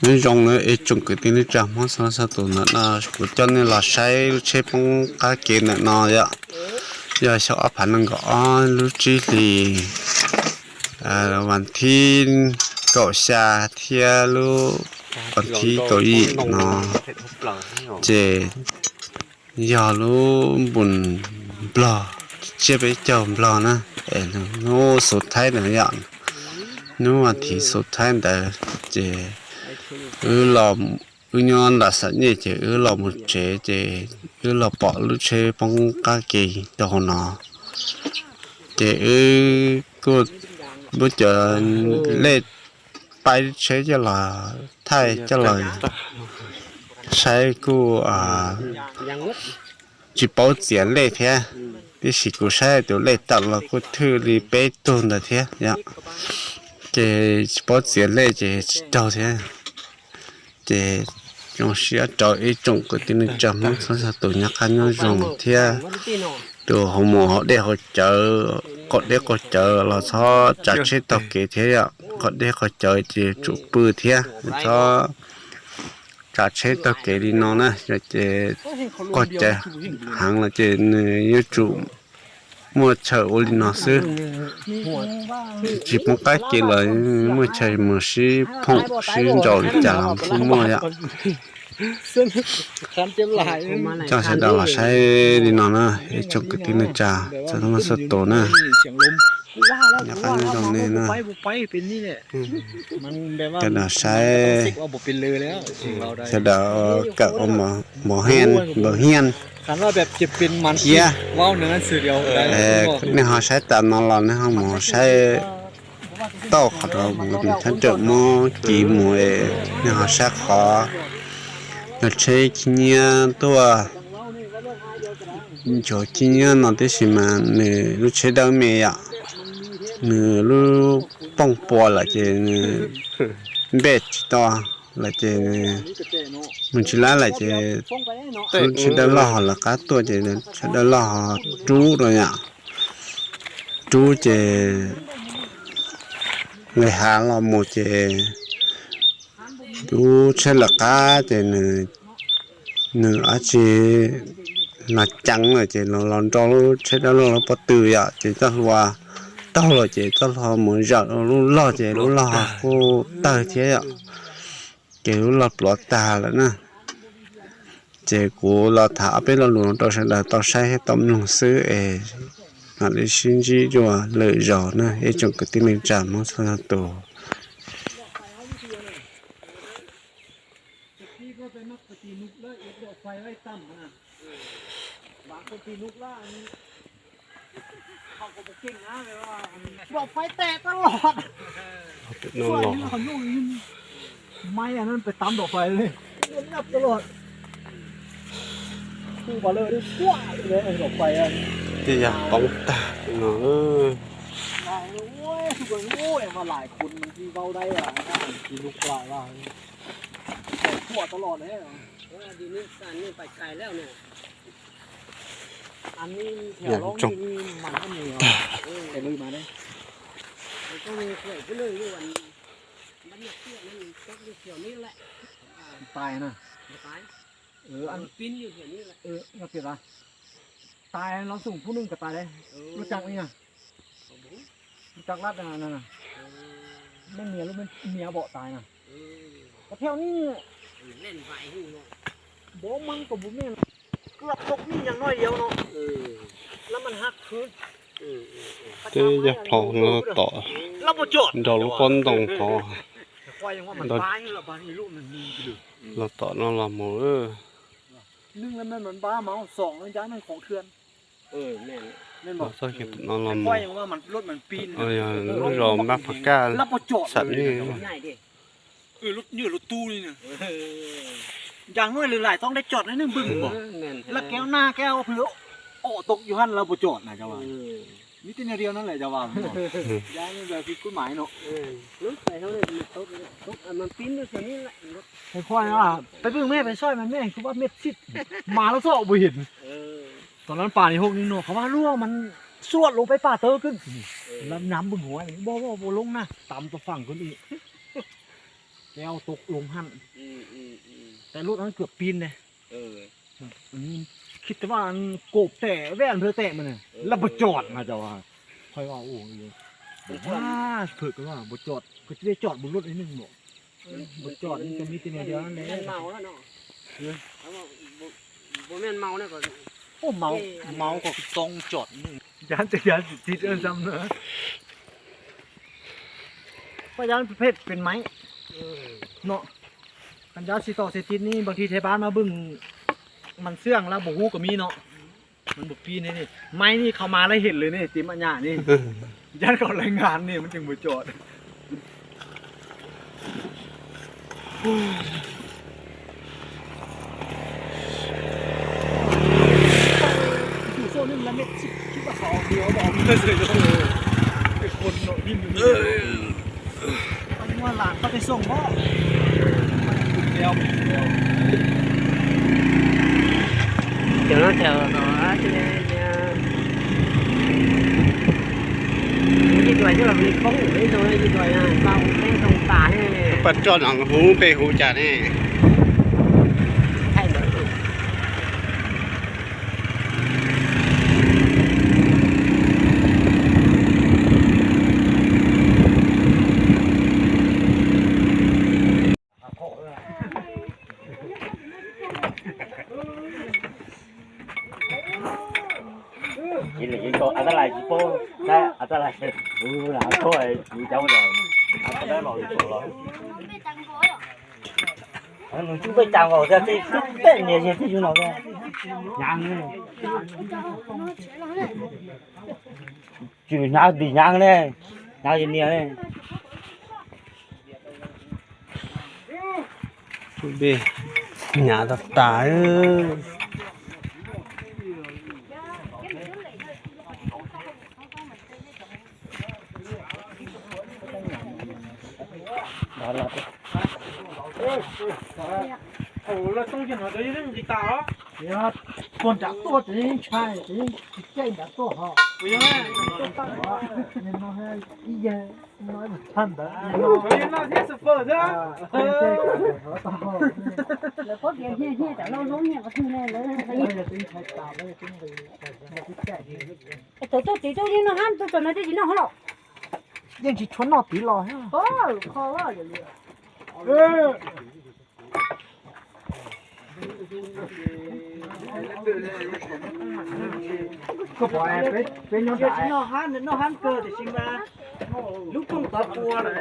Nyob zoo na ib tsoom kwv tij neej tsa Hmoob txhua leej txhua tus, ntawm no kuv coj nej los saib lub tsheb poob qab kev ntawm no yom. Yog xyoo ob phav nees nkaum ob lub tsib hlis, vas thib kaum xya thiab lub vas thib kaum yim no, ces yog lub npus nplog, tsiab peb caug nplog na, es hnub xuv thaib ntawd yom, hnub vas thiv xuv thaib ntawd, ces wb los, wb nyob nram Xam Nyej ces wb los mus tsev ces wb los pom lub tsheb poob qab kev rau hauv no, ces wb kuj muab cov lej paib tsheb coj los thaij coj los saib kuj tsis paub txiav lej thiab, tiam sis kuv saib tus lej tawm los kuj thwj li peb tug ntawd thiab yom, ces tsis paub txiav lej ces tsis raug thiab. Ces zoo siab rau ib tsoom kwv tij neej tsa Hmoob txhua txhua tus nyob qab nyob zoo thiab, tus ho mus hauv dej hauv cawv, qaum dej qaum cawv los txhob tsav tsheb taug kev thiab yom, qaum dej qaum cawv ces tsum pw thiab, txhob tsav tsheb taug kev li no na, ces qaug cawv heev los ces nws yuav tsum muaj chaw ua li no xwb. Tsis poob qab kev los muaj chaw mus sib phoom sib nraus li cas los kuj muaj yom. Coj sawv daws los saib li no na, ib tsoom kwv tij neej tsa txhua leej txhua tus na, nyob qab nyob zoo nej na. Sawv daws saib, sawv daws kawm ua npaum hiaj npaum hiaj. Thiab nej ho saib tas no los nej ho mus saib tau qhov rau mus thab rawm muab kiv mus, nej ho saib qhov cov tsheb khib nyiab tuaj, cov khib nyiab no tib si mas nws lub tsheb dawb me yom, nws lub pooj pua lawm ces nws npej tsis tau lawm ces mus tsis laib lawm ces lub tsheb dawb loj ho lawv qab tuaj ces tsheb dawb loj ho rub rau yom, rub ces nqis hav los mus ces lub tsheb lawv qab ces nws dab tsi los ceev lawm ces los nrau lub tsheb dawb loj lub pob tw yom, ces txoj hlua taug los ces txoj hlua mus zawm lub log ces lub log kuj tawg thiab yom, ces lub log plhuav tag lawm na. Ces kuv los tham ob peb lo lus rau sawv daws tau saib thiab tau mloog xwb es mam li sib ntsib dua lwm zaus na ib tsoom kwv tij neej tsa Hmoob txhua txhua tus. Dọa phai tẹt tag lọt. Maiv anv pem tam dọa phai li, ua nyab tag lọt. Hu pas lawm, dọa phai. Tej yam poob tag no. Mas lais khun mas tsis vau dai, tsis lug plam, dọa tag lọt. Yam tsoog tag. Tais na. Tais los xum phub nug kom tais le, lub cag li na, lub cag lab na, nej nias lub nias bom tais na, kom thiaj ni, npov mab kom npus mej, koj tau mej yam no yau no, lab mas hab khwv. Twb yog plhaub los tom nraum lub pob ntoo tod, los tom no los mus. Txoj kev tom no los mus, yog lub zos Npab Phav Kaj, xam nej. Ncaag nuav lwm lais txoov dai cov neeg npwg npog, lab kev nag kev ua pwg, o tau yuav hab lawv puas cov na cov vas. Vim tej niag riam no lawm cov vas, yog kuj mas no. Peb pwg mej peb soj mas mej kuj pab mej txhij, mas lub xoj puas him. Tom no pas ni hom ni no qhov vaj luaj mas xuaj lub peb pas tawb kws, lawv nam pwg huv, bo bo loob na, tam tau fam kws li. Leo tau loo hab. Tes lub no kuj pin ne. Khib tes vaj koom tes vaj nplawg tes mas ne, lawv puas coj mas cov, phaj vaj u, phaj puas coj, koj tsis coj puas lub neej mas, puas coj cov me tes niag diav ne. Ua maus, maus kom tau coj. Yab tes yab tsis tiv sam na. Paj yab pheej pem maiv no. Paj yab tsis tau txiv tiv ne, bag thi thev pab no bwj mas xwb lawv puas hu kom me no. Mas puas pib ne, maiv ne qhov mas lawv hem lawm ne, tiv mam nyam ne. Yab kom lawv ngas ne, mas tseem puas coj. Cov no cov yij duais coj los li poob ib tug yij duais tau peb tug tas ne. Paj coj no huv peb huv cas ne. Ib lwm ib tug a tab lais tsis paub, a tab lais kuv kuv cov los los nws tsis pej cas nkaus tiag, tej niag yog tej yus no hnyav, tsis hnyav dim hnyav ne, hnyav yus niag ne. Hnyav tag tas. Puag nram tuaj ces yeej ntshai, ces yeej tsis caij nram tuaj ho. Ib yawg no ib tug tshaj ntawd. Lawv pob tias hnia hnia tam lauj zoo hnia qhov twg ne lawv. Thaum tuaj tid tuaj yeej noj hab, tuaj txog no twb tsis noj hab los. Yeej tsis tshua noj tid los. Koj pom peb nyob nram tsis noj hab, nws noj hab kawg tiam sis mas lub kooj tod pua lawm.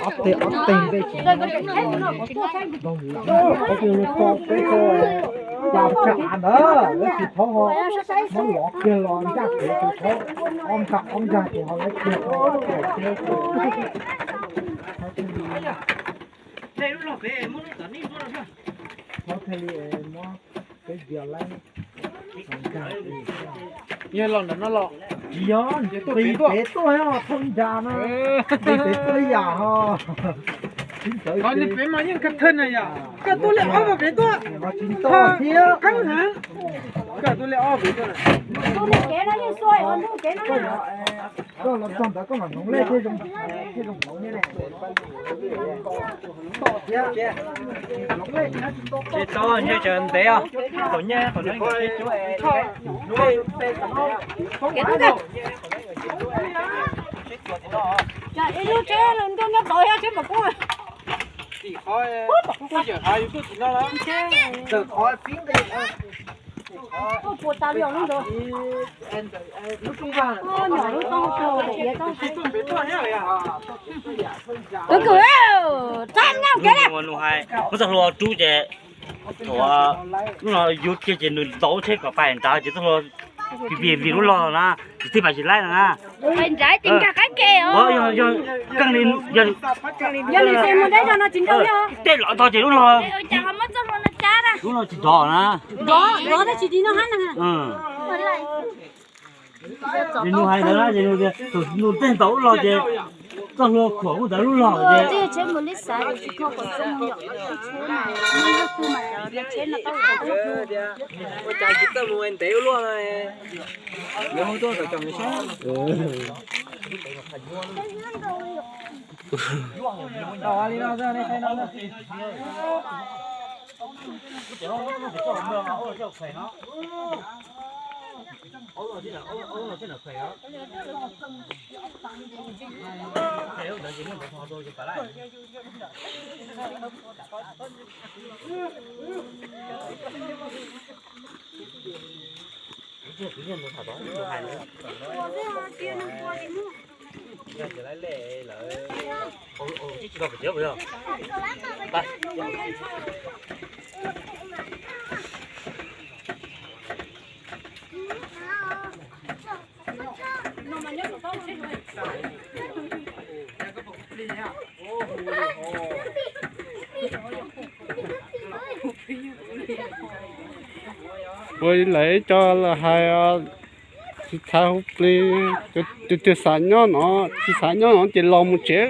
Ob teg ob teg npe tsis, peb tau cas tsam ntawd lawv tsis thaub ho, muab lov kiag los ncaj kev tsis thaub, ob nkag ob nkag ces ho lawv kiag tau. Yog los ntawm no los tsis yog, nqis pem tuaj, thauj ncas no, nqis pem tuaj ib yam ho. Qhov nqis pem mas yeej ka thawj na yom, koj tuaj li ob vog pem tuaj, tsis ntau thiab, qeeb heev. Koj tuaj li ob vog pem tuaj. Koj los txog ntawd koj mam hloov lej thiaj zoo, thiaj zoo hloov thiab. Tsis tau ntshe tsam ntev os, thaum nyiaj thaum no. Ib lub tsev nrog nyob tod thiab tsev mam kub. Puas tas li os lub ntawd. Kawg kawg, txhob nyab kev na. Muab txoj hlua rub ces thaum lub no yus kiag ces nws ntaus tsheb kom pais nrad ces txoj hlua vim vim lub log na, tsis txij pais tsis laib no na. Pais nrad ces nkag qab ke os. Yog, yog, yog nws mus deb zog no tsis nrog li os. Tej lov tog ces lub log Lub no tsis dov na. Dov, dov tab sis tim no hab na. Ces nws hais ntawd na, ces nws tias thaum nws tej ntaus ub los ces koj hlua khuam mus ntawd lub log ces. Ua cas tsis txawj mus ntev ua luaj no. Yuav hu tuaj kom cov nws saib. Ua li lawv cov lawv hais, tsis txhob hu plig, tus twg xav nyob no, tsis xav nyob no ces los mus tsev.